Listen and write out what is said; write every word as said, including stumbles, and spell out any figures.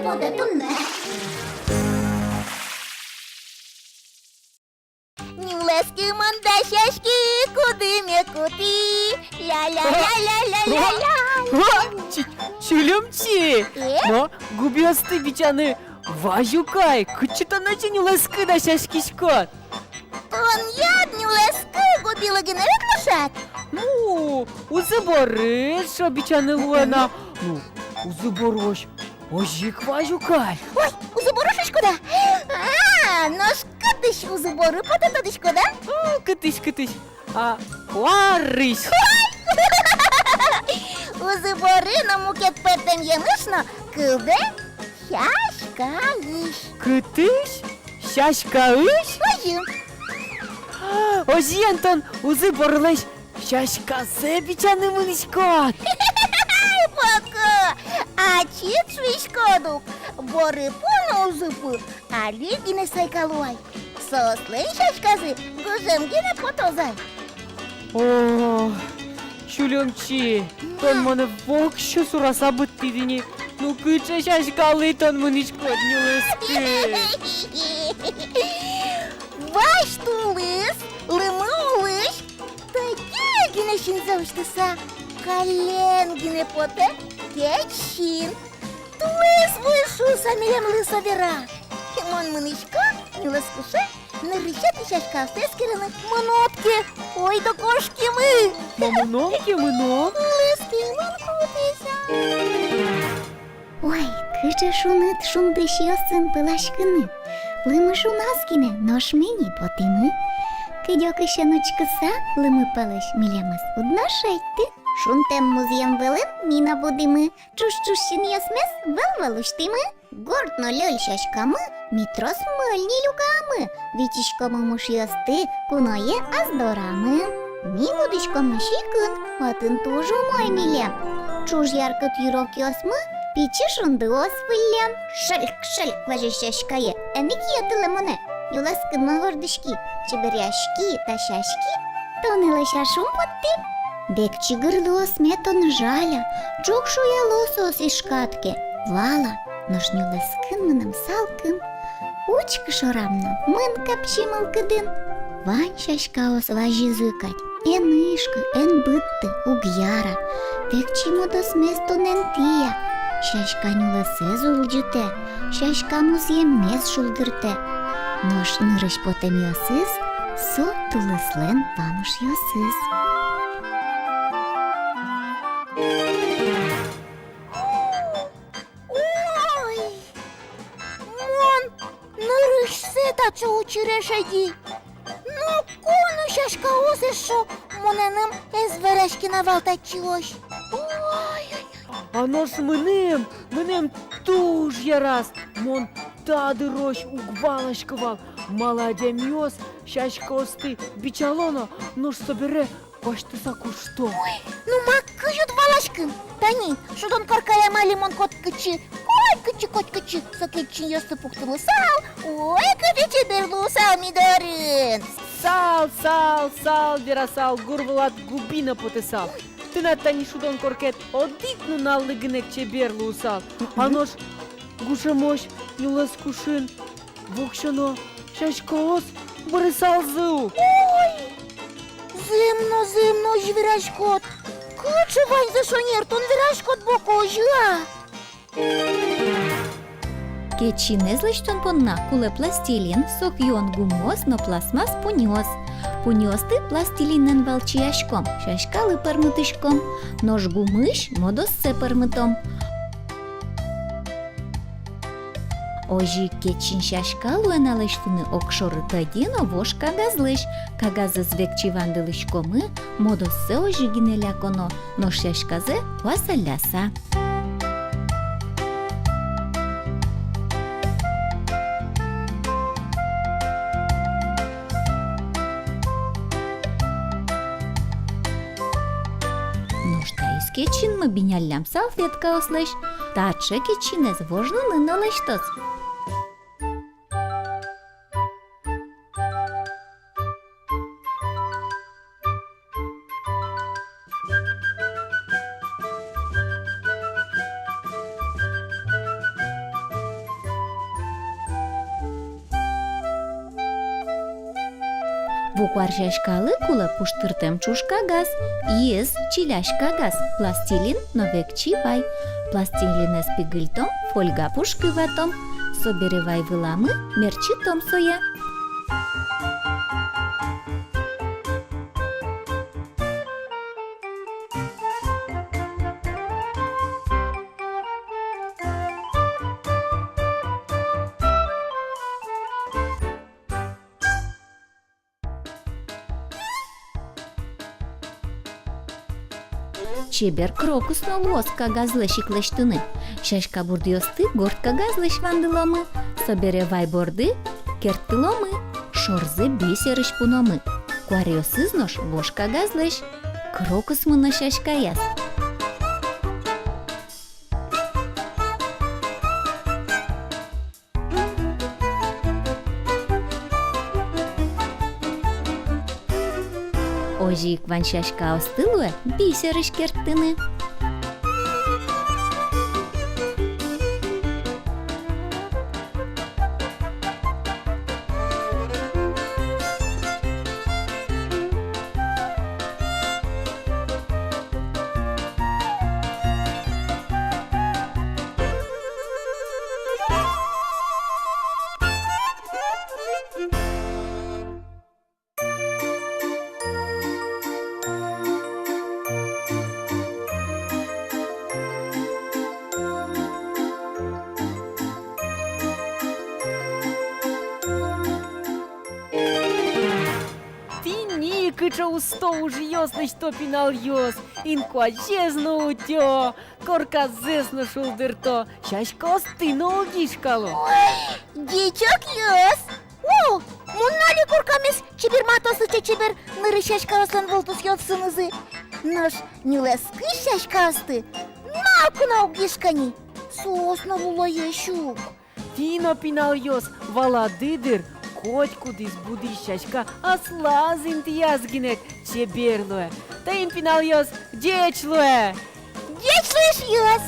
Пода туннэ. Нюлэскы мон дасяськи, кудыме кутӥ. Ля-ля-ля-ля-ля-ля-ля. О, Чу-, Чулюмчи! Э? О, губиосты бичаны вазь ук ай, кытчы тон озьы нюлэскы дасяськиськод? Тон яд нюлэскы губилы гинэ ӧд лу шат? Ну, узы боры шо бичаны луэ на. Ну, узы борозь озьы ик вазь ук ай. Ой, узы боры шуиськод-а? А, нош кытысь узы боры потэ, тодӥськод-а? О, кытысь, кытысь. А, куарысь. Узы боры но мукет пӧртэмъёсысь но кылдэ сяськаысь. Кытысь? Сяськаысь? Озьы. Озьыен тон узы борылэсь сяськазэ бичаны мынӥськод? Поко, ачид шуиськод ук, боры пу но узы пу али гинэ сайкало ай. Соослэн сяськазы гужем гинэ потоз ай. О, Чулюмчи, тон монэ воксё сураса быдтӥд ини. Ну, кыӵе сяськалы тон мынӥськод нюлэскы? Вазь тулыс, лымы улысь, тӧдьы гинэ синзэ усьтыса, каллен гинэ потэ кеч син. Тулыс вуиз шуыса милемлы со вера. Мон мынӥсько нюлэскыше нырысетӥ сяськаосты эскерыны. Мыном ке, ойдо кошкимы. Но мыном ке, мыном. Тулыс пельмон кутӥз ай. Ой, кыӵе шуныт шунды сиосын пыласькыны. Лымы шуназ гинэ, нош ми ни потӥмы. Кыдёкысен учкыса, лымы пӧлысь милемыз уд но шедьты. Шунтэм музъем вылын ми но будӥмы. Ӵуж-ӵуж синъёсмес вӧл-вӧл усьтӥмы. Горд но лёль сяськамы ми трос мыль ни люкамы, витиськомы мушъёсты куное ас дорамы. Ми будӥськомы сикын, отын туж умой милем. Ӵуж яркыт юрокъёсмы пичи шундыос выллем. Шельк-шельк, вазь сяськае, эн ик йӧтылэ монэ. Нюлэскын мон вордӥськи, чеберъяськи, дасяськи, тонэ лэся шумпоттӥ. Векчи гырлыосме тон жаля, ӝог шуяло соос ишкатке, вала, нош нюлэскын мыным салкым. Учкы шорам но, мын капчи мылкыдын. Вань сяськаос вазизы кадь, эн ишкы, эн быдты, уг яра. Векчи модосмес тон эн тӥя. Сяська нюлэсэз улӟытэ, сяська музъеммес шулдыртэ. Нош нырысь потэмъёсыз — со тулыслэн вамышъёсыз. Ой, мон нырысьсэ таӵе учыре шеди. Ноку но сяськаос эшшо монэным ӧз вераське на вал татчыозь. Ой-ой-ой. А нош мыным, мыным туж яраз. Мон та дырозь уг валаськы вал, малы адямиос сяськаосты бичало но, нош собере басьтыса кушто. Ой, ну ма кызьы уд валаськы? Тани, шудон коркаям али мон котькытчы, котькытчы, котькытчы со кеч синъёсты пуктылысал, ой, кыӵе чебер луысал ми дорын. Сал, сал, сал, верасал, гур вылад губи но потысал. Тынад тани шудон коркаед одӥг нуналлы гинэ ик чебер луысал. А нош гужемозь нюлэс кушын воксё но сяськаос бырысалзы ук. Ой, зэм но, зэм но озьы вераськод. Кыӵе ваньзэ шонер тон вераськод, Поко, озьы-а? Кеч синэз лэсьтон понна кулэ пластилин, сок юон гумыос но пластмасс пуньыос. Пуньыосты пластилинэн валчияськом, сяськалы пӧрмытӥськом, нош гумыысь модоссэ пӧрмытом. Озьы ик кеч син сяська луэ на лэсьтыны огшоры тӧдьы но вож кагазлэсь. Кагазэз векчи вандылӥськомы, модоссэ озьы гинэ ляконо, нош сяськазэ куасалляса. Нош таиз кеч синмы биняллям салфеткаослэсь. Таӵе кеч синэз вожлыны но лэсьтоз. Куарь сяськалы кулэ пуштыртэм ӵушкагаз, йӧз, чиляськагаз, пластилин но векчи вай. Пластилинэз пигыльтом, фольга пушкы ватом, собере вай выламы мерчытом сое. Чебер крокус но луоз кагазлэсь ик лэсьтыны. Сяська бурдъёсты горд кагазлэсь вандыломы, собере вай борды керттыломы, шорзэ бисерысь пуномы. Куаръёсыз нош вож кагазлэсь. Крокусмы но сяськаяз. Озьы ик вань сяськаосты луэ бисерысь керттыны. Тӥни кыӵе усто ужъёс лэсьто пиналъёс, инкуазез но утё, корказэс но шулдырто, сяськаосты но уг ишкало. Ой, дичокъёс! О, мон но али коркамес чебермато, сыӵе чебер нырысь сяськаослэн вылтусъёсынызы. Нош нюлэскысь сяськаосты ноку но уг ишка ни, соос но лулоесь ук. Тӥ но, пиналъёс, валады дыр, котькудӥз будӥсь сяська аслаз интыяз гинэ ик чебер луэ. Таин, пиналъёс, ӟеч луэ! Ӟеч луэ, эшъёс!